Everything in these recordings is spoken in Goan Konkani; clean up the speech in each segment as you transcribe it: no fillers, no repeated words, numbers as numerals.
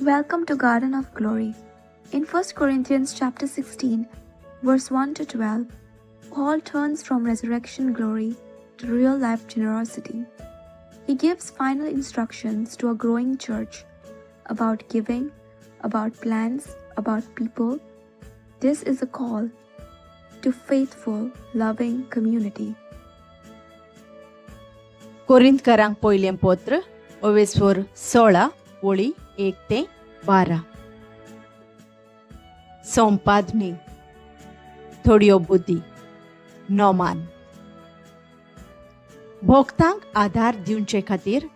Welcome to Garden of Glory. In 1 Corinthians chapter 16, verse 1 to 12, Paul turns from resurrection glory to real life generosity. He gives final instructions to a growing church about giving, about plans, about people. This is a call to faithful, loving community. कोरिंतकारांक पयलें पत्र ओवेस्वर 16 ओळी 1 ते 12. संपादनी थोड्यो बुद्धी नोमान. भोक्तांक आधार दिवचे खातीर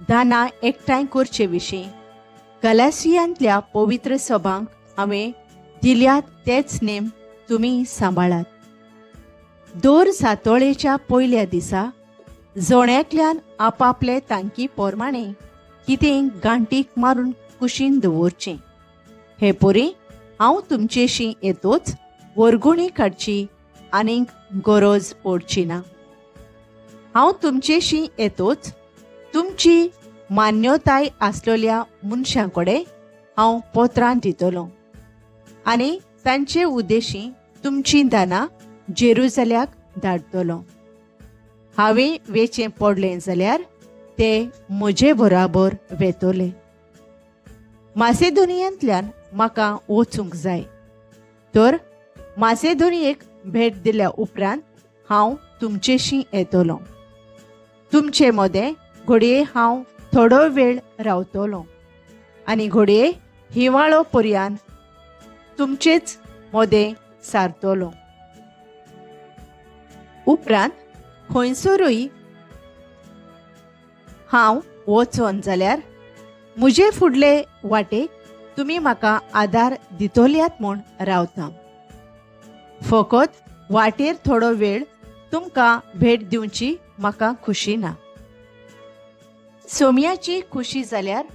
दानां एकठांय करचे विशीं गलासियांतल्या पवित्र सभांक हांवें दिल्यात तेच नेम तुमी सांबाळात. दर सातोळेच्या पयल्या दिसा जोण्यातल्यान आपापले तांकी प्रमाणे कितें गांठीक मारून कुशीन दवरचें. हे परी हांव तुमचेशी येतोच वर्गुणी काडची आनीक गरज पडची ना. हांव तुमचेशी येतोच तुमची मान्यताय आसलेल्या मनशां कडेन हांव पत्रां दितलो आनी तांचे उद्देशी तुमचीं दानां जेरुजाल्याक धाडटलो. हांवें वेचें पडलें जाल्यार ते म्हजे बराबर वेतले. मासेदोनियांतल्यान म्हाका वचूंक जाय, तर मासेदोनियेक भेट दिल्या उपरांत हांव तुमचेशी येतलो. तुमचे मदें घडये हांव थोडो वेळ रावतलो आनी घडये हिवाळो पर्यान तुमचेच मदें सारतलो. उपरांत खंयसरूय हांव वचोन जाल्यार म्हजे फुडले वाटेक तुमी म्हाका आदार दितल्यात म्हूण रावता. फकत वाटेर थोडो वेळ तुमकां भेट दिवची म्हाका खुशी ना. सोम्याची खुशी जाल्यार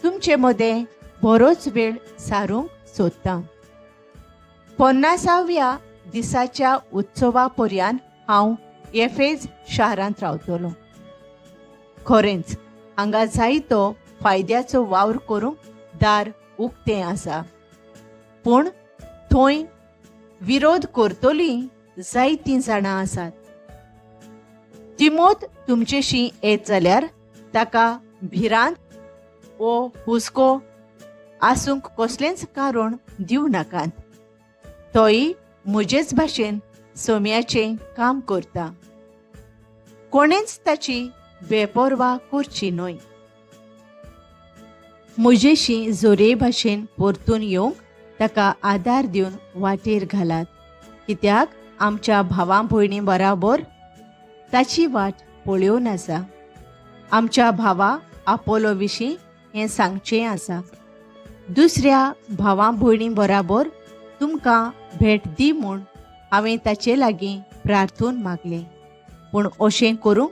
तुमचे मदें बरोच वेळ सारूंक सोदता. 50व्या दिसाच्या उत्सवा पर्यान हांव एफेज शारांत रावतलो. खरेंच हांगा जायतो फायद्याचो वावर करूंक दार उक्तें आसा, पूण थंय विरोध करतलीं जायतीं जाणां आसात. तिमोत तुमचेशी येत जाल्यार ताका भिरांत वो हुस्को आसूंक कसलेंच कारण दिवं नाकात. तोय म्हजेच भाशेन सोम्याचें काम करता. कोणेंच ताची बेपर्वा करची न्हय. म्हजेशी जोरे भाशेन परतून येवंक ताका आदार दिवन वाटेर घालात, कित्याक आमच्या भावा भयणी बराबर ताची वाट पळोवन आसा. आमच्या भावा आपोलो विशीं हें सांगचें आसा. दुसऱ्या भावा भयणी बराबर तुमकां भेट दी म्हूण हांवें ताचे लागीं प्रार्थून मागलें, पूण अशें करूंक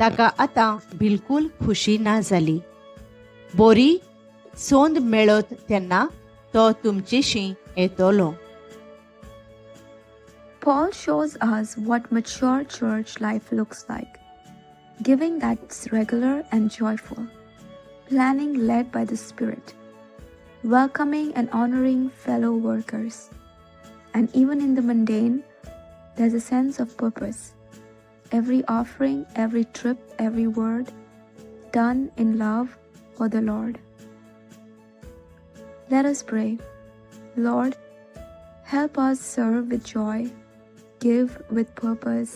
ताका आतां बिलकूल खुशी ना जाली. बरी संद मेळत तेन्ना तो तुमचेशी येतलो. Paul shows us what mature church life looks like. Giving that's regular and joyful, planning led by the Spirit, welcoming and honoring fellow workers. And even in the mundane, there's a sense of purpose. Every offering, every trip, every word, done in love for the Lord. Let us pray. Lord, help us serve with joy, give with purpose,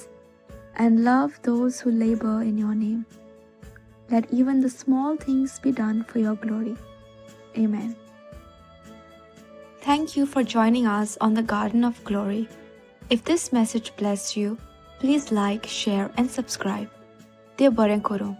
and love those who labor in your name. Let even the small things be done for your glory. Amen. Thank you for joining us on the Garden of Glory. If this message blessed you, please like, share, and subscribe. Dev बरें करूं.